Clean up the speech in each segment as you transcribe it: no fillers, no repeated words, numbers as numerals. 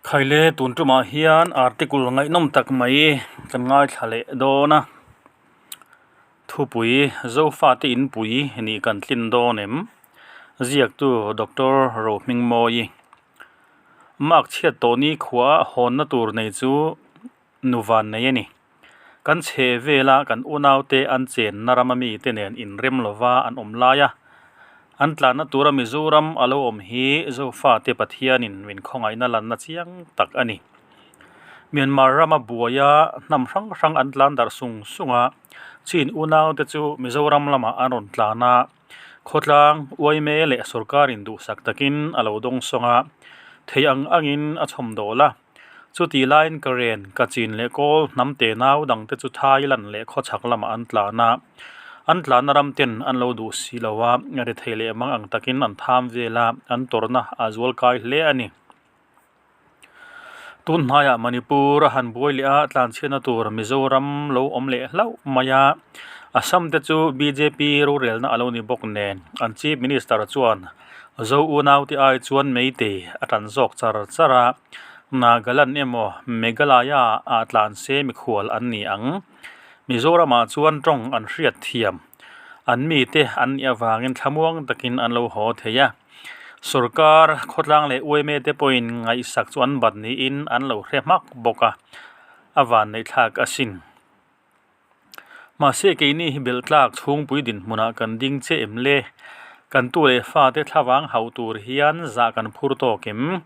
Khaile tun tumah hian article ngaihnawm tak mai kan ngaithla leh dawn a, thupui Zofate inpui nih kan tlin dawn em? Ziaktu Doctor Rohmingmawii Mark chhiat tawh ni khuaa hawnna tur nei chu nu van nei a ni. Kan chhe vela kan unaute an chenna rama mite nen inrem lova an awm lai a, an tlanna tura Mizoram a lo awm hi Zofate Pathianin min khawngaihna lanna chiang tak a ni. Myanmar rama buaia hnam hrang hrang an tlan darh sung sung a, Chin unaute chu Mizoram lamah an rawn tlan a, khawtlang uaime leh sorkarin duhsak takin a lo dawngsawng a, thei ang angin a chhawmdawl a. Chuti laiin ka ren, ka chin leh kawl hnam te nau dangte chu Thailand leh khawchhak lamah an tlan a. An tlanna ram ten an lo duh si lo a, rethei leh mang ang takin an tham vel a, an tawrhna a zual kai hle a ni. Tun hnaiah Manipur a han buai leh a, tlanchhiatna tur Mizoram lo awm leh hlauh mai a. Assam te chu bjp rorelna a lo ni bawk nen, an Chief Minister chuan Zo unaute ai chuan Meitei a tan zawk char char a, Nagaland emaw Meghalaya ah tlan se mikhual an ni ang. Mizoramah chuan tawng an hriat thiam. An mite an nih avangin thlamuang takin an lo haw thei a. Sorkar, khawtlang leh uaime te pawhin ngaihsak chu an bat niin an lo hre hmak bawk a, a vanneihthlak asin. Mahse keini hi belh tlak chhungpui dinhmunah kan ding che em le? Kan tu leh fate thlavang hauh tur hian zah kan phur tawk em?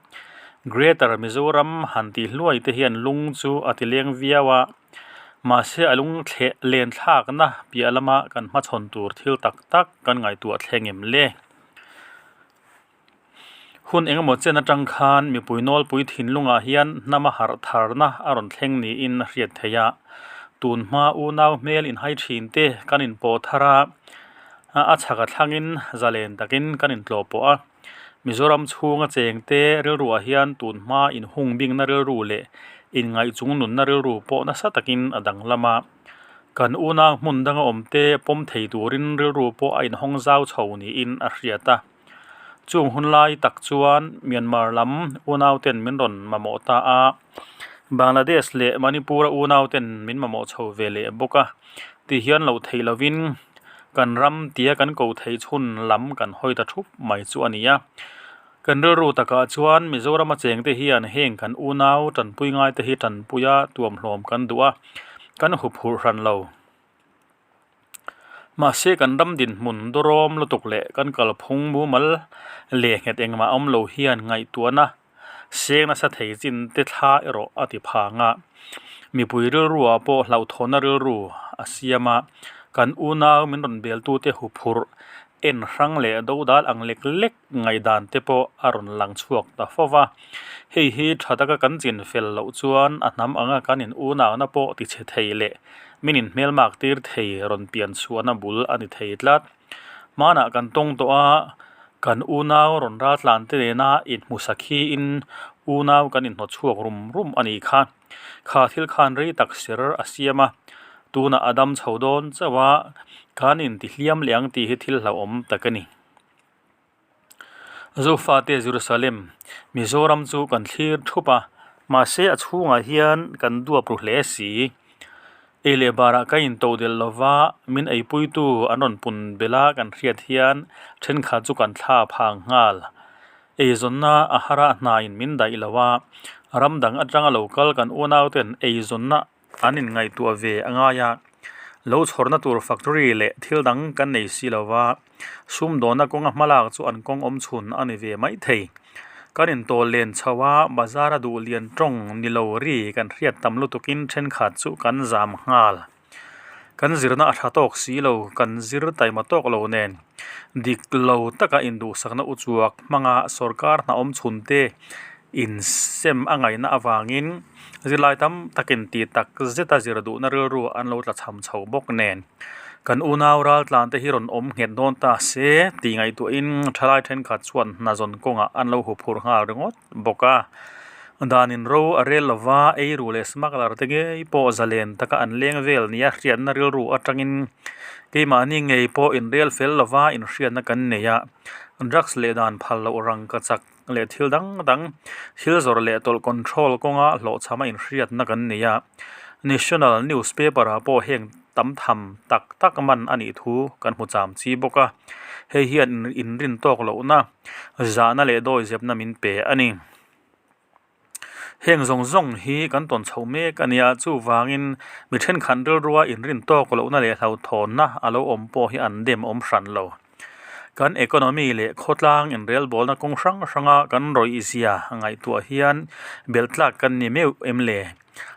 Greater Mizoram han tih hluai te hian lung chu a ti leng viau a, mahse a lung thleh len thlakna piah lama kan hmachhawn tur thil tak tak kan ngaihtuah thleng em le? Hun engemaw chen atang khan mipui nawlpui thinlungah hian hnama harh tharna a rawn thleng niin a hriat theih a. Tun hma unau hmel inhai thin te kan inpawh thar a, a chhaka thlangin zalen takin kan intlawh pawh a. Mizoram chhunga chengte rilruah hian tun hma inhung bingna rilru leh inngaihchung nunna rilru pawh nasa takin a danglam a. Kan unau hmun danga awmte pawm thei turin rilru pawh a inhawng zau chho niin a hriat a. Chung hun lai tak chuan Myanmar lam unauten min rawn mamawh ta a, Bangladesh leh Manipur-a unauten min mamawh chho ve leh bawk a, ti hian loh theih lovin kan ram tia kan ko theih chhun lam kan hawi ta thup mai chu a ni a. Kan rilru takah chuan Mizorama chengte hian heng kan unau tanpui ngaite hi tanpuia tuamhlawm kan duh a, kan huphurh hran lo. Mahse kan ram dinhmun dawrawm lutuk leh kan kalphung mumal leh nghet engmah awm lo hian ngaihtuahna seng nasa thei chin te thla erawh a ti phang a. Mipui rilruah pawh hlauhthawnna rilru a siam a, kan unau min rawn beltute huphurh en hrang leh dodal ang lek lek ngaihdan te pawh a rawn lang chhuak ta fo va. Hei hi tha taka kan chin fel loh chuan a hnam anga kan in unauna pawh ti chhe thei leh min in hmelmak tir thei rawn pian chhuahna bul a ni thei tlat. Hmanah kan tawng tawh a, kan unau rawn raltlan te nena inhmusak hiin unau kan inhnawt chhuak rum rum a nih kha. Kha thil khan rei tak ser a siam a, tunah a dam chho dawn chauh a, kan intihliam leh ang tih hi thil hlauhawm tak a ni. Zofate Jerusalem, Mizoram chu kan thlir thup a, mahse a chhungah hian kan duap ru hle si. Ei leh barah ka intoh delh lova, min eipuitu an rawn pun belh a kan hriat hian thenkhat chu kan thla phang nghal. Eizawnna a har a hnaiin min daih lo a, ram dang atanga lo kal kan unauten eizawnna an inngaihtuah ve a ngai a, lo chhawrna tur factory leh thil dang kan nei si lo va, sumdawnna kawnga hmalak chu an kawng awm chhun a ni ve mai thei. Kan intawl len chho a, bazar a duh lian tawng ni lo ri kan hriat tam lutukin thenkhat chu kan zam nghal. Kan zirna a tha tawk si lo, kan zir taima tawk lo nen dik lo taka induhsakna uchuak hmanga sorkar hna awm chhun te insem a ngaihna avangin zirlai tam takin tih tak zeta zir duhna rilru an lo tla cham chho bawk nen kan unau raltlan te hi rawn awm nghet dawn ta se tih ngaihtuahin thalai thenkhat chuan hna zawn kawngah an lo huphurh nghal ringawt bawk a. Danin ro a rel lova eiru leh smuggler te ngei pawh zalen taka an leng vel nia hriatna rilru atangin keimahni ngei pawh inrel fel lova inhriatna kan nei a, drugs leh dan phal loh rangkachak. leh thil dang dang thil zawrh leh tawlh control kawnga hlawhchham a inhriatna kan nei a. National newspaper ah pawh heng tam tham tak tak man a nih thu kan hmu cham chi bawk a. Hei hian inrin tawk lohna zahna leh dawizepna min pe a ni. Heng zawng zawng hi kan tawn chhoh mek a nia, chuvangin mi thenkhat rilrua inrin tawk lohna leh hlauhthawnna a lo awm pawh hi an dem awm hran lo. Kan economy leh khawtlang inrelbawlna kawng hrang hranga kan rawih zia ngaihtuah hian belh tlak kan ni meuh em le?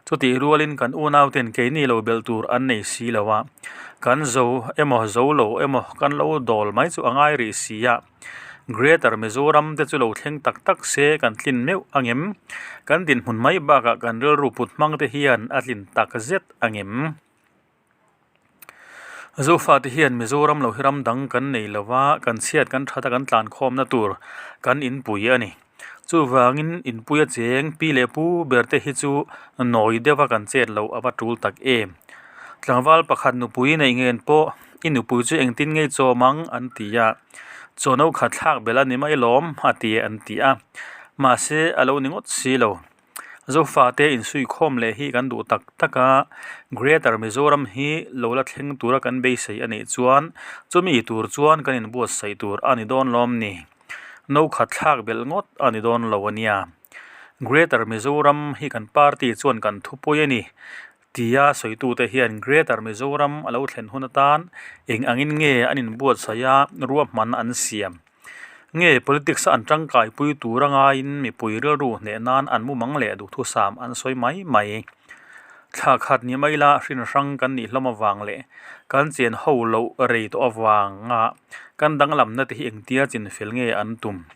Chutih rualin kan unauten keini lo belh tur an nei si lo a, kan zo emaw zo lo emaw kan lo dawl mai chu a ngai rih si a. Greater Mizoram te chu lo thleng tak tak se kan tlin meuh angem? Kan dinhmun mai bakah kan rilru put hmang te hian a tlin tak zet angem? Zofa te hian Mizoram lo hi ram dang kan nei lo va, kan chhiat kan that a kan tlan khawmna tur kan inpui a ni. Chuvangin inpui a cheng pi leh pu ber te hi chu nawi deuh a kan chet loh a va tul tak em. Tlangval pakhat nupui neih ngen pawh i nupui chu engtin ngei chawm ang an ti a. Chaw no khat thlak belh a ni mai lawm a ti an ti a. Mahse a lo ni ngawt si lo. Zofate insuikhawm leh hi kan duh tak tak a, Greater Mizoram hi lo la thleng tura kan beisei a nih chuan chumi tur chuan kan inbuatsaih tur a ni dawn lawm ni. No khat thlak belh ngawt a ni dawn lo a nia. Greater Mizoram hi kan party chuan kan thupui a ni. Tia sawitute hian Greater Mizoram a lo thlen hun atan eng angin nge an inbuatsaih a, ruahman an siam? Nge politics a an tangkaipui tur a ngaiin mipui rilru hneh nan an mumang leh duhthusam an sawi mai mai? Thla khat ni mai la hrin hrang kan nih hlawm avang leh kan chen ho loh rei tawh avanga kan danglamna te hi engtia chinfel nge an tum?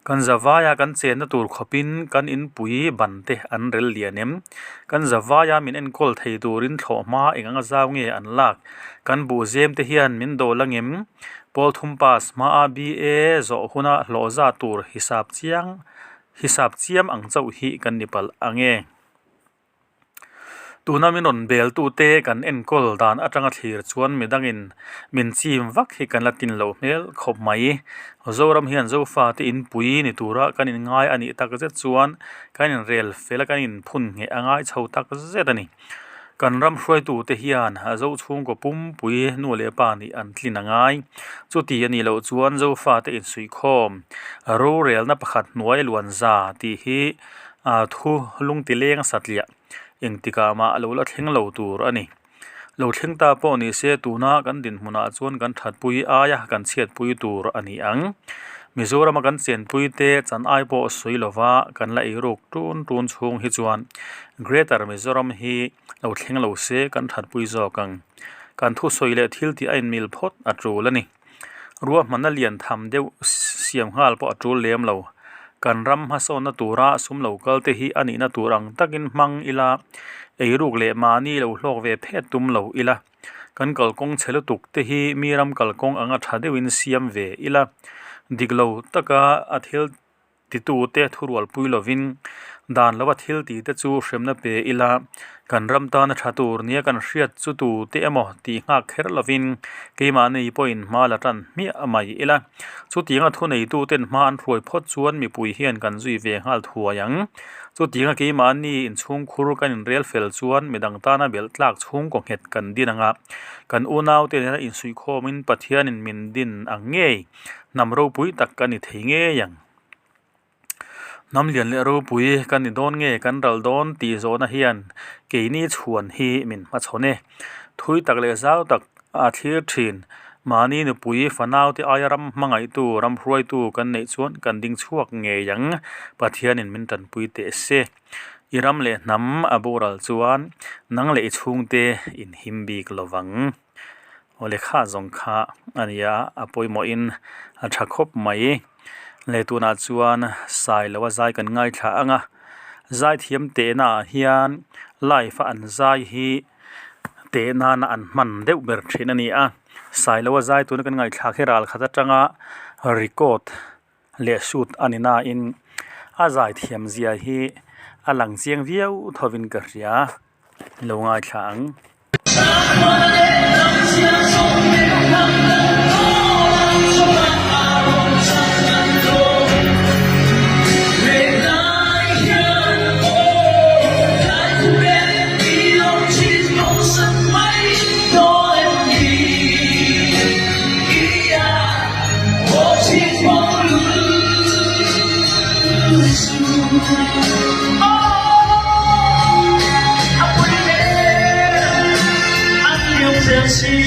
Kan zavaia kan chenna tur khawpin kan inpui ban te an rel lian em? Kan zavaia min enkawl thei turin thlawh hma eng anga zau nge an lak? Kan buhzem te hian min dawl angem? Pawl thum pass hmaa BA zawh huna hlawh za tur hisap chiang hisap chiam ang chauh hi kan ni palh ang e. Tuna min rawn beltute kan enkawl dan atanga thlir chuan midangin min chim vak hi kan la tin loh hmel khawp mai. Zoram hian Zofate inpui ni tura kan inngai a nih tak zet chuan kan inrel fel a, kan inphun ngheh a ngai chho tak zet a ni. Kan ram hruaitute hian Zo chhungkaw pumpui nu leh pa nih an tlin a ngai. Chuti a nih loh chuan Zofate insuihkhawm rorelna pakhat hnuai luanza tih hi Thu lungti leng satliah engtikah mah a lo la thleng lo tur a ni. Lo thleng ta pawh ni se tuna kan dinhmunah chuan kan thatpui aia kan chhiatpui tur a ni ang. Mizorama kan chenpui te chan ai pawh sawi lova kan la eiruk tun tun chhung hi chuan Greater Mizoram hi lo thleng lo se kan thatpui zawk ang. Kan thusawi leh thil tih a inmil phawt a tul a ni. Ruahmanna lian tham deuh siam nghal pawh a tul lem lo. Kan ram hmasawnna tura sum lo kal te hi a nihna tur ang takin hmang ila, eiruk leh mahni lo hlawk ve phet tum lo ila. Kan kalkawng chhe lutuk te hi mi ram kalkawng anga tha deuhin siam ve ila. Dik lo taka a thil Titute thurualpui lovin dan lova thil tihte chu hremna pe ila, kan ram tana tha tur nia kan hriat chu tute emaw tih nghak kher lovin keimahni pawhin hma la tan hmiah mai ila. Chutianga thuneituten hma an hruai phawt chuan mipui hian kan zui ve nghal thuai ang. Chutianga keimahni inchhungkhur kan inrel fel chuan midang tana belh tlak chhungkaw nghet kan din anga kan unaute nena insuihkhawmin Pathianin min din ang ngei. Hnam ropui tak ka ni thei ngei ang. Hnam lian leh ropui ka ni dawn nge kan ral dawn tih zawhna hian keini chhuan hi min hmachhawn e. Thui tak leh zau tak a thlir thin. Mahni nupui fanaute aia ram hmangaihtu, ram hruaitu kan neih chuan kan ding chhuak ngei ang. Pathianin min tanpui teh se. I ram leh hnam a boral chuan nang leh i chhungte inhim bik lovang. Aw lehkha zawng kha a ni a a pawimawhin a tha khawp mai leh tunah chuan sai lo a zai kan ngaithla ang a zai thiam teh naah hian live a an zai hi teh nana an hman deuh ber thin a ni a sai lo a zai tuna kan ngaihthlak hi ral khat atanga record leh shoot a ni nain a zai thiam zia hi a lang chiang viau thovin ka hria lo ngaithla ang. chu. Aw, a pui em, an liam zel si.